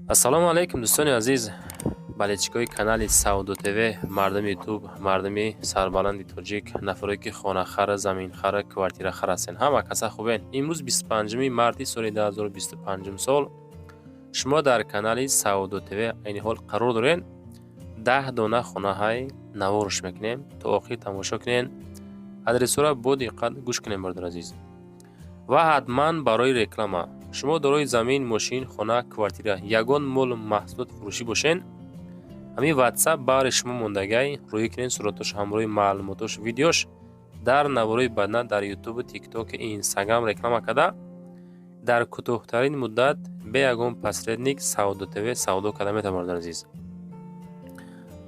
Ассалому алайкум, дӯстони азиз, болельщикои канали Савдо ТВ, мардуми Ютуб, мардуми сарбаланди тоҷик, нафаре ки хонахара, заминхара, квартирахара ҳастен. Ҳама каса хубен. Имрӯз 25 марти соли 2025 сол шумо дар канали Савдо ТВ айни ҳол қарор дорен. 10 дона хонаҳай наворш мекунем. То охир тамошо кунен. Адресҳоро бо диққат гӯш кунем, бародар азиз. Ва ҳатман барои реклама. Шумо дорои замин, мошин, хона, квартира, ягон молу маҳсулот фурӯшӣ бошен, ҳамин WhatsApp баҳри шумо мондагай, рӯӣ кунен суратош ҳамроҳи маълумотош, видеош дар наворои бадна дар Ютубу, Тиктоку, Инстаграм реклама карда, дар кӯтоҳтарин муддат бе ягон посредник Савдо ТВ савдо карда метавонад, бародари азиз.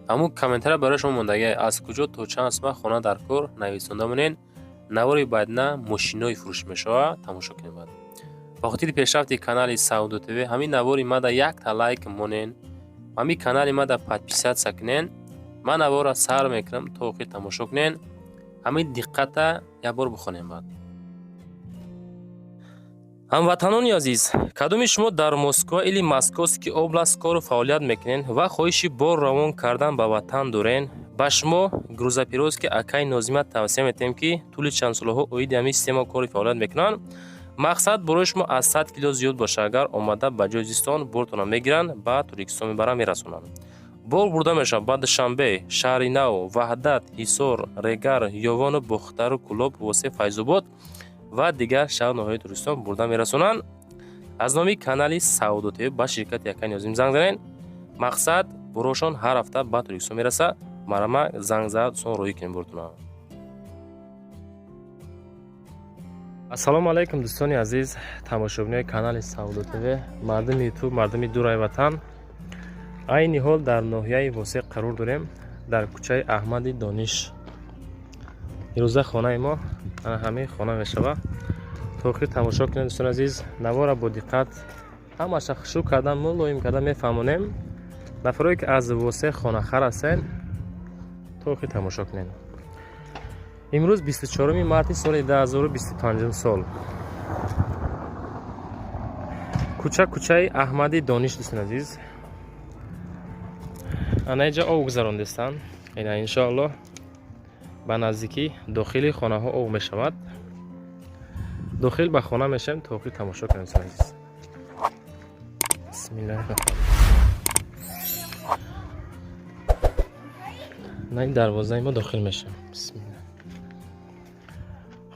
Ҳамун комментария барои шумо мондагай, аз куҷо то чанд сума хона дар кор нависонда монен, навори бадна мошинои фурӯш мешавад, тамошо кунед баъд. Ба хотири пешрафти канали Савдо ТВ ҳамин навори мада якта лайк монен, ҳамин канали мада подписаться кунен. Ман наворро сар мекунам, то охир тамошо кунен. Ҳамин диққата як бор бихонем баъд. Ҳамватанони азиз, кадоми шумо дар Москва или Московский область кору фаъолият мекунен ва хоҳиши бор равон кардан ба ватан дорен, ба шумо грузоперевозки акай Нозима тавсия метиҳем, ки тӯли чанд солаҳо оиди ҳамин система кори фаъолият мекунанд. Мақсад борои шумо аз 100 кило зиёд бошад, агар омада ба ҷои зистон бортона мегиранд, ба Тоҷикистон мебаранд, мерасонанд. Бор бурда мешавад ба Душанбе, Шаҳри Нав, Ваҳдат, Ҳисор, Регар, Ёвону Бохтару Кӯлоб, Восеъ, Файзобод ва дигар шаҳру ноҳияҳои Тоҷикистон бурда мерасонанд. Аз номи канали Савдо ТВ ба ширкати акай Нозим занг занед. Мақсад борошон ҳар ҳафта ба Тоҷикистон мерасад. Марама занг зад, дӯстон, роҳӣ кунем бортона. Ассалому алайкум, дӯстони азиз, тамошобинои канали Савдо ТВ, мардуми Ютуб, мардуми дурай ватан. Айни ҳол дар ноҳияи Восеъ қарор дорем, дар кӯчаи Аҳмади Дониш. Ирӯза хонаи мо ана ҳамин хона мешавад. То охир тамошо кунед, дӯстони азиз, навора бо диққат ҳамаша хушук кардан, мулоим кардан мефаҳмонем. Нафарое ки аз Восеъ хонахар ҳастен, то охир тамошо кунед. Имрӯз 24 марти соли 2025 сол. Кӯча кӯчаи Аҳмади Дониш, дӯстони азиз. Ана инҷа об гузарондестанд. Ина иншоаллоҳ ба наздикӣ дохили хонаҳо об мешавад. Дохил ба хона мешавем, то охир тамошо кунем, дӯстони азиз. Бисмиллаҳи. На ин дарвозаи мо дохил мешавем. Бисмилла.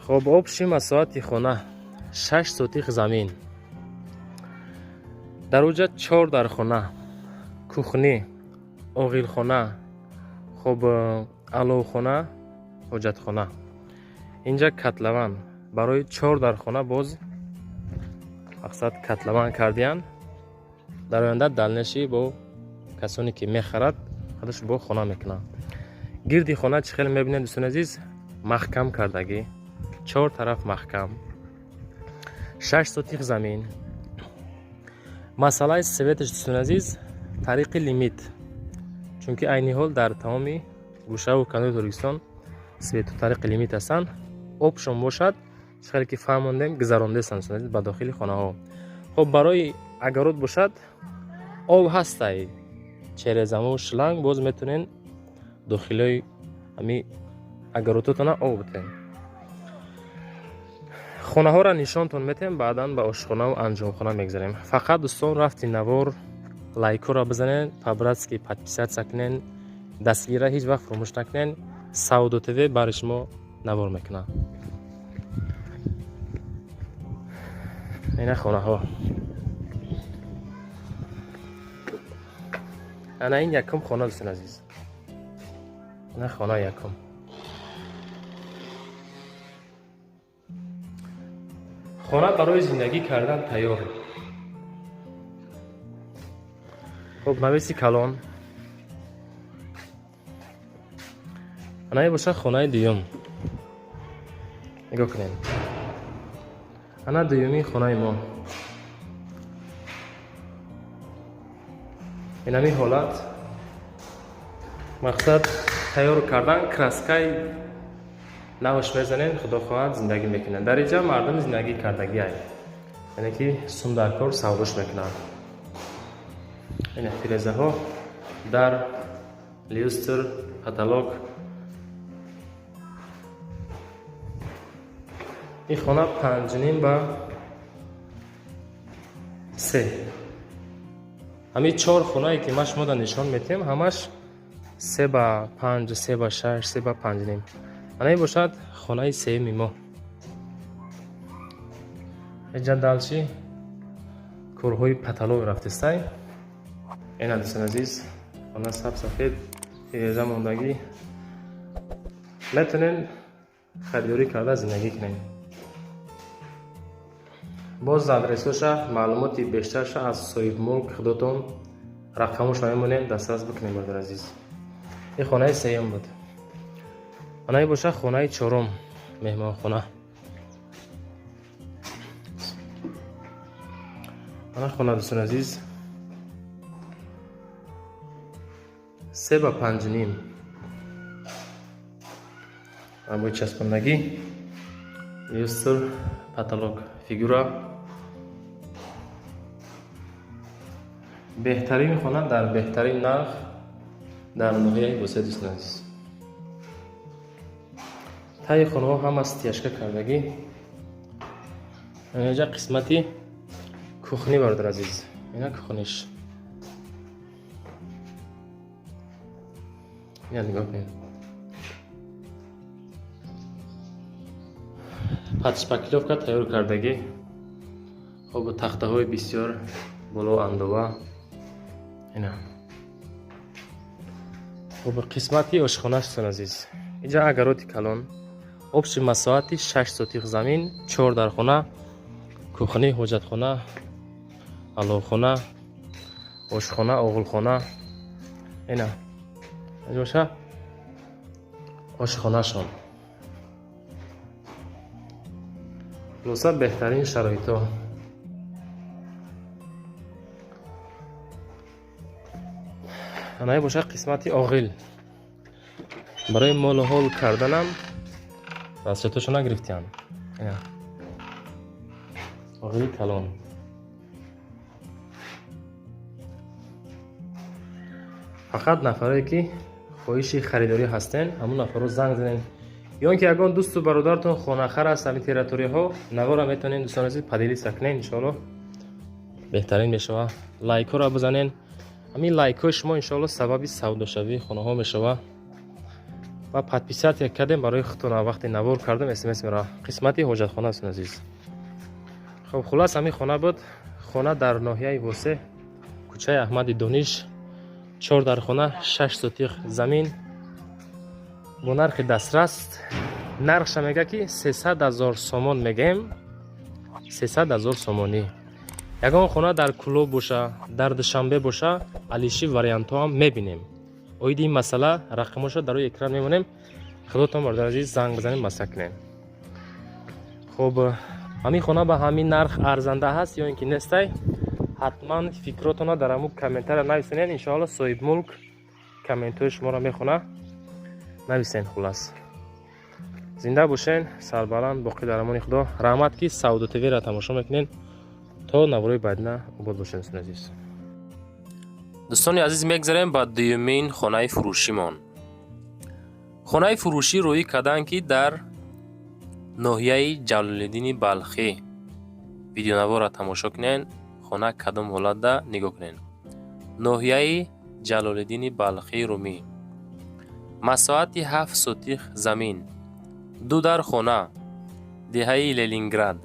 Хоб, общий масоҳати хона 6 сотих замин. Дар уҷа 4 дархона, кухни, оғилхона, хоб, аловхона, ҳоҷатхона. Инҷа котлован барои 4 дархона боз мақсад котлован кардиян. Дар оянда дальнейший бо касоне ки мехарад, худаш бо хона мекунанд. Гирди хона чӣ хеле мебинед, дӯстони азиз, маҳкам кардагӣ, 4 тараф маҳкам, 6 сотих замин. Масъалаи светаш, дӯстони азиз, тариқи лимит, чунки айни ҳол дар тамоми гӯшаву канори Тоҷикистон свету тариқи лимит ҳастанд. Обшон бошад, чӣ хеле ки фаҳмондем, гузарондестанд, дӯстони азиз, ба дохили хонаҳо. Хоб, барои агарот бошад, об ҳастай, через ҳамун шланг боз метавонен дохилои ҳами агарототона об бутен. Хонаҳоро нишонтон метиҳем, баъдан ба ошхонаву анҷомхона мегзарем. Фақат, дӯстон, рафти навор лайкҳоро бизанед, по-братски подписаться кунен, дастгира ҳеҷ вақт фуромӯш накунен. Савдо ТВ барои шумо навор мекунад. Ина хонаҳо. Ана ин якум хона, дӯстони азиз. Ина хона якум. Хона барои зиндагӣ кардан тайёр. Хоб, нависи калон. Ана ин бошад хонаи дуюм. Нигоҳ кунед. Ана дуюмин хонаи мо. Ин ҳамин ҳолат мақсад тайёр кардан, краскаи навш мезанем, худо хоҳад зиндагӣ мекунанд. Дар инҷа мардум зиндагӣ кардагиай, яъне ки сум дар кор савдош мекунанд. Ина тирезаҳо, дар, люстр, потолок. Ин хона 5,5 ба 3. Ҳамин чор хонае ки ман шумода нишон медиҳем, ҳамаш 3 ба 5, 3 ба 6, 3 ба 5,5. Ана ин бошад хонаи сеюми мо. Инҷа дальше корҳои потолок рафтестай. Ина, дӯстони азиз, хона саб сафед, тиреза мондагӣ. Метавонем харидорӣ карда зиндагӣ кунем. Боз адресоша, маълумоти бештарша аз соҳибмулк худотон рақамошро мемонем, дастрас бикунем, бародари азиз. Ин хонаи сеюм буд. Ана ин бошад хонаи чорум, меҳмонхона. Ана хона, дӯстони азиз, 3 ба 5,5, обои часпондагӣ, люстр, потолок, фигура. Беҳтарин хона дар беҳтарин нарх дар ноҳияи Восеъ, дӯстони азиз. Таи хонаҳо ҳама стяжка кардагӣ. Инҷа қисмати кухни, бародар азиз. Ина кухниш. Ина нигоҳ кунед. Под шпаклёвка тайёр кардагӣ. Хоб, тахтаҳои бисёр боло андова. Ина. Хоб, қисмати ошхона, дӯстони азиз. Инҷа огороди калон. Общий масоҳати 6 сотих замин, 4 дархона, кухни, ҳоҷатхона, аловхона, ошхона, оғилхона. Ина. Инҷа боша ошхонашон. Хулоса, беҳтарин шароитҳо. Ана бошад қисмати оғил. Барои молу ҳол карданам расчётошо нагирифтиям. Ина. Оғили калон. Фақат нафарое ки хоҳиши харидорӣ ҳастен, ҳамун нафарро занг занен. Ё ин ки ягон дӯсту бародаратон хонахар аст ҳамин территорияҳо, навора метавонед, дӯстони азиз, поделиться кунед, иншоалло беҳтарин мешава. Лайкҳоро бизанен. Ҳамин лайкҳои шумо иншоалло сабаби савдошавии хонаҳо мешава. Ва подписаться кардем барои худтон, вақте навор кардам смс мера. Қисмати ҳоҷатхона, дӯстони азиз. Хоб, хулас, ҳамин хона буд. Хона дар ноҳияи Восеъ, кӯчаи Аҳмади Дониш, 4 дархона, 6 сотих замин бо нархи дастрас. Нархша мега ки 300 000 сомон мегем, 300 000 сомонӣ. Ягон хона дар Кӯлоб боша, дар Душанбе боша, алиши вариантҳо ҳам мебинем. Оиди ин масъала рақамошро дар рӯи экран мемонем. Худотон, бародари азиз, занг бизанем, масъала кунем. Хоб, ҳамин хона ба ҳамин нарх арзанда ҳаст ё ин ки нестай? Ҳатман фикротонро дар ҳамун комментария нависенед. Иншоалло соҳибмулк комментҳои шуморо мехона. Нависен. Хулас, зинда бошен, сарбаланд, боқӣ дар амони Худо. Раҳмат, ки Савдо ТВ-ра тамошо мекунед. То наворои баъдина обод бошед, дӯстони азиз. Дӯстони азиз, мегзарем ба дуюмин хонаи фурӯшимон. Хонаи фурӯшӣ рӯӣ карданд, ки дар ноҳияи Ҷалолиддини Балхӣ. Видеонаворро тамошо кунед, хона кадом ҳолатда нигоҳ кунед. Ноҳияи Ҷалолиддини Балхӣ, Румӣ, масоҳати 7 сотих замин, ду дар хона, деҳаи Ленинград,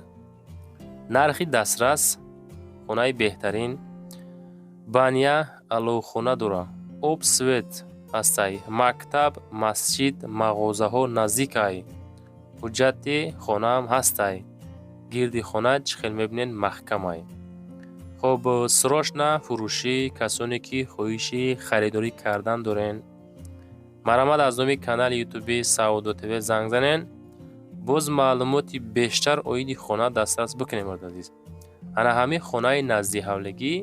нархи дастрас, хонаи беҳтарин, баня, аловхона дора, об, свет ҳастай, мактаб, масҷид, мағозаҳо наздикай, ҳуҷҷати хонаам ҳастай, гирди хона чӣ хел мебинед маҳкамай. Хоб, срочно фурӯшӣ. Касоне ки хоҳиши харидорӣ кардан дорен, марҳамат, аз номи канали ютуби Савдо ТВ занг занен, боз маълумоти бештар оиди хона дастрас бикунем. Азиз, ана ҳамин хонаи наздиҳавлигӣ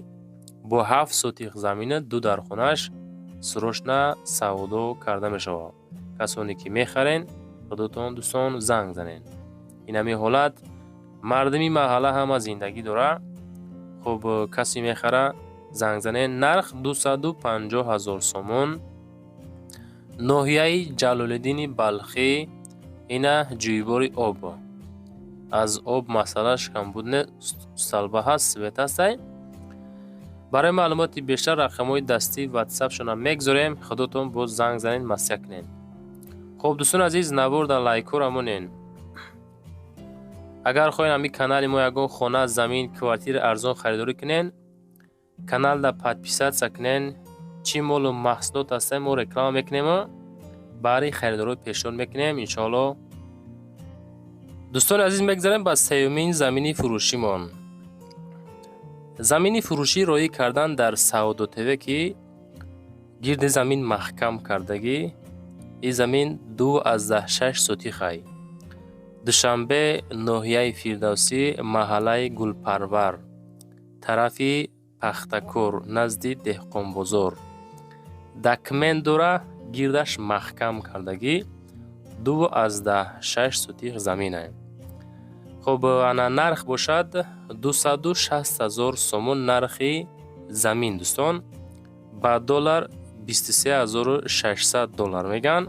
бо 7 сотих замина, ду дархонаш срочно савдо карда мешавад. Касоне ки мехарен, худотон, дӯстон, занг занен. Ин ҳамин ҳолат, мардуми маҳалла ҳама зиндагӣ дора. Хуб, касе мехара, Занг занед. Нарх 250 ҳазор сомон. Ноҳияи Ҷалолиддини Балхӣ. Ина ҷӯйбори об. Аз об масъалааш камбуд не, столба ҳаст, свет ҳастай. Барои маълумоти бештар рақамҳои дастии ватсапшона мегзорем, худотон боз занг занед, маслиҳат кунед. Хуб, дӯстони азиз, наворда лайкҳоро монен. Агар хоҳед ҳамин канали мо ягон хона, замин, квартира арзон харидорӣ кунен, каналда подписаться кунен. Чӣ молу маҳсулот ҳастем, мо реклама мекунему баъри харидорӣ пешниҳод мекунем, иншоалло. Дӯстони азиз, мегзарем ба сеюмин замини фурӯшимон. Замини фурӯшӣ роӣ кардан дар Савдо ТВ, ки гирди замин маҳкам кардагӣ. Ин замин 2,6 сотихай. Душанбе, ноҳияи Фирдавсӣ, маҳаллаи Гулпарвар, тарафи Пахтакор, назди Деҳқонбозор. Документ дора, гирдаш маҳкам кардагӣ, 2,6 сотих заминае. Хуб, ана нарх бошад 260 ҳазор сомон нархи замин, дӯстон. Ба доллар 23 600 доллар мегӯянд.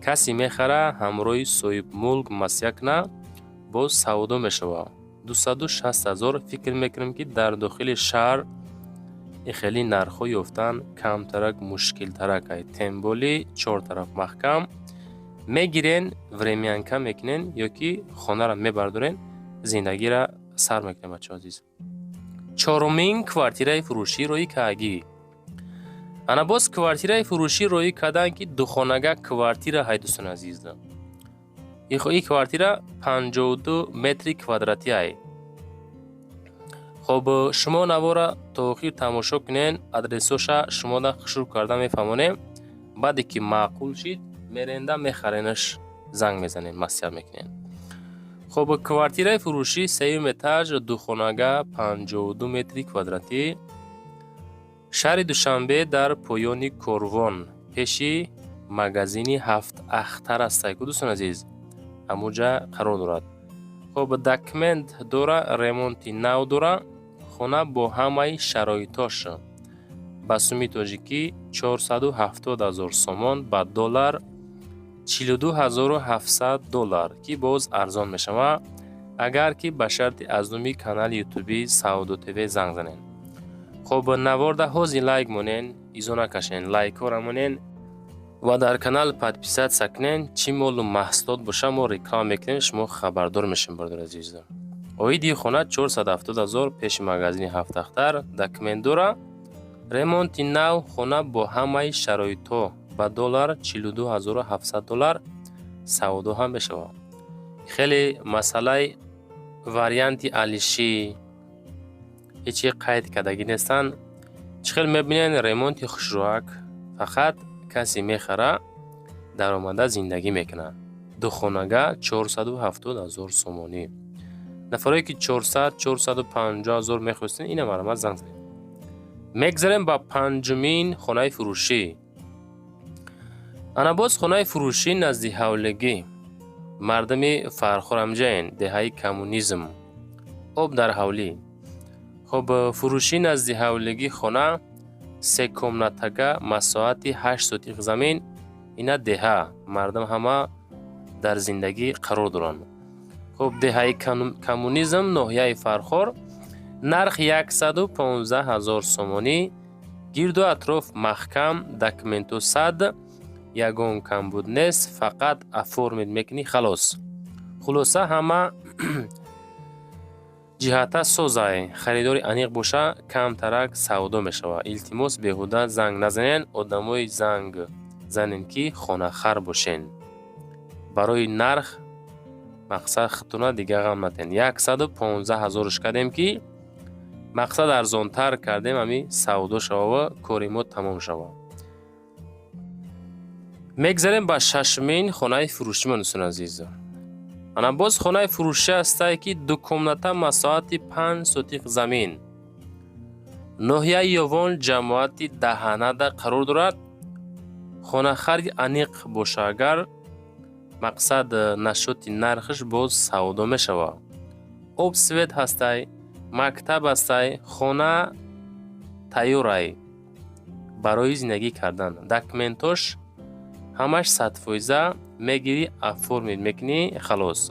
Касе мехара, ҳамроҳи соҳибмулк маслиҳат куна, боз савдо мешавад. 260 ҳазор. Фикр мекунем, ки дар дохили шаҳр ин хеле нархҳо ёфтан камтарак мушкилтарак ай. Тем более чор тараф маҳкам. Мегирен, времянка мекунен ё ки хонаро мебардорен, зиндагиро сар мекунем, бачаҳо азиз. Чорумин квартираи фурӯшӣ рои каагӣ. Ана боз квартираи фурӯшӣ роӣ карданд, ки духонага квартира ҳай, дӯстони азиз. Ин квартира 52 метри квадратӣ ай. Хоб, шумо навора то охир тамошо кунен, адресоша шумода хушрӯ карда мефаҳмонем. Баъде ки маъқул шид, меренда мехаренаш, занг мезанем, маслиҳат мекунем. Хоб, квартираи фурӯшӣ, сеюм этаж, духонага, 52 метри квадратӣ, шаҳри Душанбе, дар поёни Корвон, пеши магазини Ҳафт Ахтар ҳастай ку, дӯстони азиз, ҳамуҷа қарор дорад. Хоб, документ дора, ремонти нав дора, хона бо ҳамаи шароитош. Ба суми тоҷикӣ 470 ҳазор сомон, ба доллар 42 700 доллар, ки боз арзон мешавад, агар ки ба шарти аз номи канали ютуби Савдо ТВ занг занед. Хоб, наворда ҳози лайк монен, изо накашен, лайкҳоро монен ва дар канал подписаться кунен. Чӣ молу маҳсулот боша, мо реклама мекунем, шумо хабардор мешем, бародари азиз. Оиди хона 470 ҳазор, пеши магазини Ҳафтахтар, документ дора, ремонти нав, хона бо ҳамаи шароитҳо, ба доллар 42 700 доллар савдо ҳам мешавад. Хеле масъалаи варианти алишӣ ҳечи қайд кардагӣ нестанд. Чӣ хел мебинед, ремонти хушрӯак. Фақат касе мехара, даромада зиндагӣ мекунад. Духонага 470 ҳазор сомонӣ. Нафарое ки 400, 450 ҳазор мехостед, ина марҳамат, занг занед. Мегзарем ба панҷумин хонаи фурӯшӣ. Ана боз хонаи фурӯшӣ назди ҳавлигӣ. Мардуми Фархорамҷаен, деҳаи Коммунизм. Об дар ҳавлӣ. Хоб, фурӯшӣ назди ҳавлигӣ, хона се комнатага, масоҳати 8 сотих замин. Ина деҳа, мардум ҳама дар зиндагӣ қарор доранд. Хуб, деҳаи Коммунизм, ноҳияи Фархор, нарх 115 ҳазор сомонӣ, гирду атроф маҳкам, документу сад, ягон камбуд нест, фақат оформить мекунӣ, халос. Хулоса, ҳама ҷиҳата созай. Харидори аниқ боша, камтарак савдо мешавад. Илтимос, беҳуда занг назанен. Одамои занг занен, ки хонахар бошен. Барои нарх мақсад худтона дига ғам натен. 115 ҳазорш кардем, ки мақсад арзонтар кардем, ами савдо шавава, кори мо тамом шава. Мегзарем ба шашумин хонаи фурӯшимон, дӯстони азиз. Ана боз хонаи фурӯшӣ ҳастае, ки дукомната, масоҳати 5 сотих замин, ноҳияи Ёвон, ҷамоати Даҳанада қарор дорад. Хонахари аниқ боша агар, мақсад нашоти нархаш боз савдо мешавад. Об, свет ҳастай, мактаб ҳастай, хона. Тайёрай барои зиндагӣ кардан. Документош ҳамаш 100%, мегирӣ, оформить мекунӣ, халос.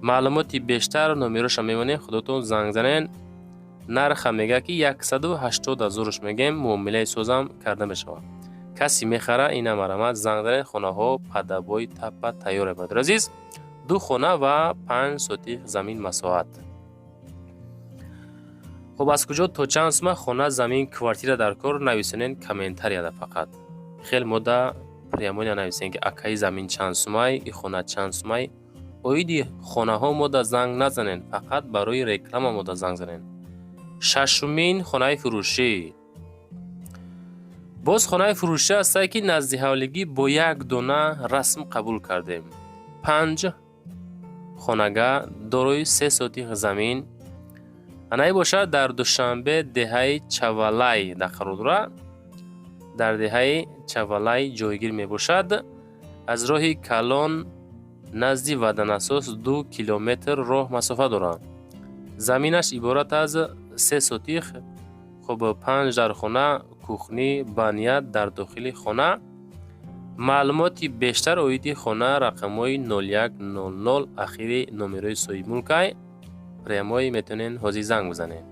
Маълумоти бештар номероша мемонем, худотон занг занен. Нарха мега, ки 180 ҳазорш мегем, муомилаи созам карда мешавад. Касе мехара, ина марамат, занг занед. Хонаҳо под обои таппа тайёре, бародари азиз. Ду хона ва 5 сотих замин масоҳат. Хуб, аз куҷо то чанд сума хона, замин, квартира дар кор, нависонед комментарияда. Фақат хел мода прямой нанависен, ки акаи, замин чанд сумай, и хона чанд сумай. Оиди хонаҳо мода занг назанед, фақат барои реклама мода занг занед. Шашумин хонаи фурӯшӣ. Боз хонаи фурӯшӣ ҳастае, ки назди ҳавлигӣ бо як дона расм қабул кардем. Панҷ хонага дорои 3 сотих замин. Анаи бошад, дар Душанбе, деҳаи Чавалай дар қарор дорад. Дар деҳаи Чавалай ҷойгир мебошад. Аз роҳи калон назди водонасос 2 километр роҳ масофа дорад. Заминаш иборат аз 3 сотих, хуб, панҷ дархона, кухня, баня дар дохили хона. Маълумоти бештар оиди хона рақамҳои 0100 ахири номерои соҳибмулкай. Прямой метавонед ҳозир занг бизанед.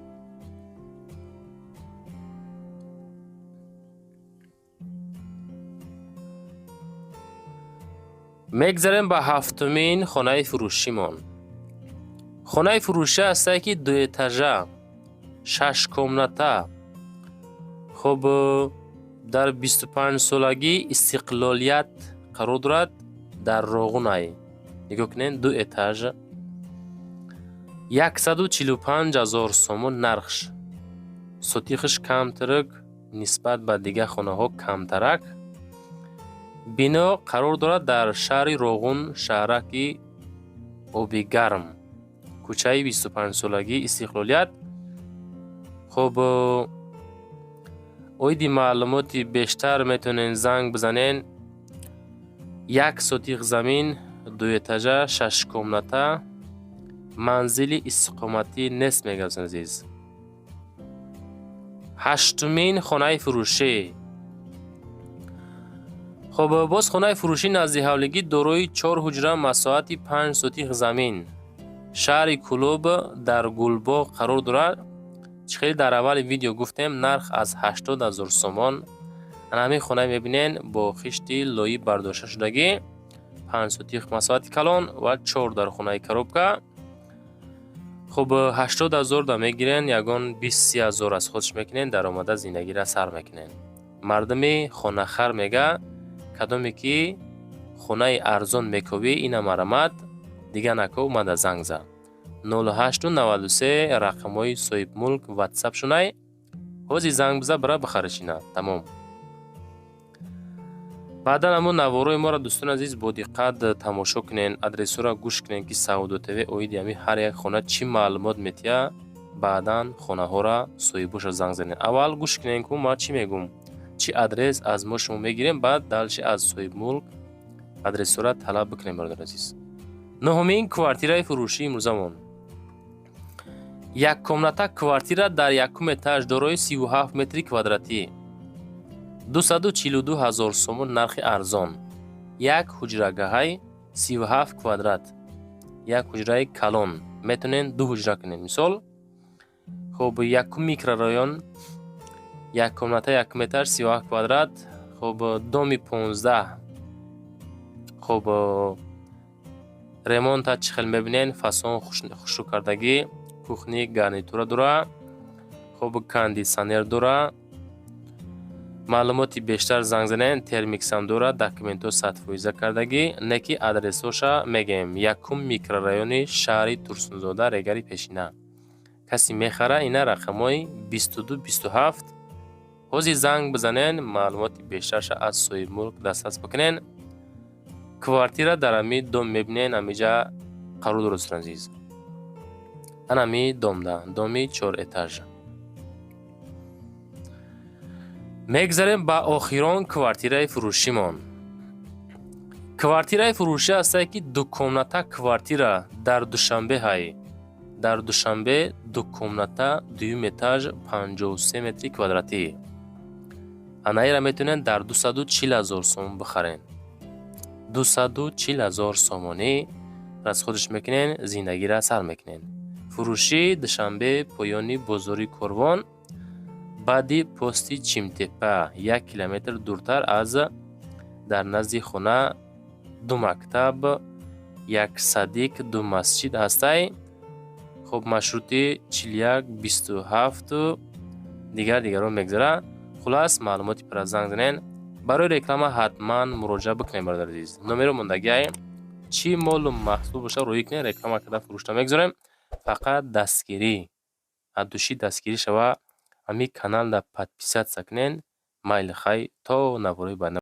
Мегзарем ба ҳафтумин хонаи фурӯшимон. Хонаи фурӯшӣ ҳастае, ки дуэтажа, шаш комната, хуб, дар 25-солагии истиқлолият қарор дорад, дар Роғунай. Нигоҳ кунед, ду этаж, 145 000 сомон нархш. Сотихаш камтарак, нисбат ба дигар хонаҳо камтарак. Бино қарор дорад дар шаҳри Роғун, шаҳраки Обигарм, кӯчаи 25-солагии истиқлолият. Хуб, оиди маълумоти бештар метавонед занг бизанед. 1 сотих замин, дуэтажа, шашкомната, манзили истиқоматӣ нест, мегӯяд, азиз. Ҳаштумин хонаи фурӯшӣ. Хуб, боз хонаи фурӯшӣ назди ҳавлигӣ, дорои чор ҳуҷра, масоҳати 5 сотих замин, шаҳри Кӯлоб, дар Гулбоғ қарор дорад. Чӣ хеле дар аввали видео гуфтем, нарх аз 80 000 сомон. Ана ҳамин хона мебинен, бо хишти лоӣ бардошта шудагӣ, 5 сотих масоҳати калон ва чор дархонаи коробка. Хуб, 80 000 да мегирен, ягон 20-30 ҳазор аз худш мекунен, даромада зиндагира сар мекунен. Мардуми хонахар мега, кадоме ки хонаи арзон мекобӣ, ина марамат, дига накоб, мада занг зад. 0893 рақамҳои соҳибмулк ватсап шунай. Ҳозир занг биза, бара бихаришина, тамом. Баъдан ҳамон наворои моро, дӯстони азиз, бо диққат тамошо кунен, адресҳоро гӯш кунен, ки Савдо ТВ оиди ҳамин ҳар як хона чӣ маълумот метиҳад. Баъдан хонаҳоро соҳибоша занг занед. Аввал гӯш кунен, ку ман чӣ мегӯм, чӣ адрес аз мо шумо мегирем, баъд дальше аз соҳибмулк адресҳоро талаб бикунем, бародари азиз. Нуҳумин квартираи фурӯшии имрӯзамон. Яккомната квартира дар якум этаж, дорои 37 метри квадратӣ, 242 ҳазор сомон нархи арзон. Як ҳуҷрагаҳай, 37 квадрат, як ҳуҷраи калон, метавонед ду ҳуҷра кунед, мисол. Хуб, якум микрорайон, як комната, якум этаж, 37 квадрат, хуб, доми 15. Хуб, ремонта чӣ хел мебинед, фасон хушрӯ кардагӣ, кухня гарнитура дора, хуб, кондитсионер дора. Маълумоти бештар занг занед. Термиксам дора, документҳо 100% кардагӣ. Не ки адресҳоша мегӯем: якум микрорайони шаҳри Турсунзода, Регари пешина. Касе мехара, ина рақамҳои 22 27, ҳозир занг бизанен, маълумоти бештарша аз соҳибмулк дастрас бикунен. Квартира дар ҳами дом мебинен, ҳамиҷа қарор дорад, дӯстони азиз. Ана ҳами домда, доми чор этаж. Мегзарем ба охирон квартираи фурӯшимон. Квартираи фурӯшӣ ҳастае, ки дукомната квартира дар Душанбе ҳай. Дар Душанбе, ду комната, дуюм этаж, 53 метри квадратӣ. Анаира метавонед дар 240 000 сом бихарен. 240 000 сомонӣ расходш мекунен, зиндагиро сар мекунен. Фурӯшӣ: Душанбе, поёни бозори Корвон, баъди пости Чимтепа, 1 километр дуртар аз дар назди хона ду мактаб, як садик, ду масҷид ҳастай. Хуб, маршрути 41 27-у дигар дигарон мегзарад. Хулас, маълумоти пурра занг занен. Барои реклама ҳатман муроҷиат бикунед, бародари азиз. Номеро мондагиай. Чӣ молу маҳсул боша, роҳӣ кунед, реклама карда фурӯшта мегузорем. Фақат дастгирӣ, аз души дастгирӣ шава. Ҳамин каналда подписаться кунен. Майли, хай, то наворҳои баъд.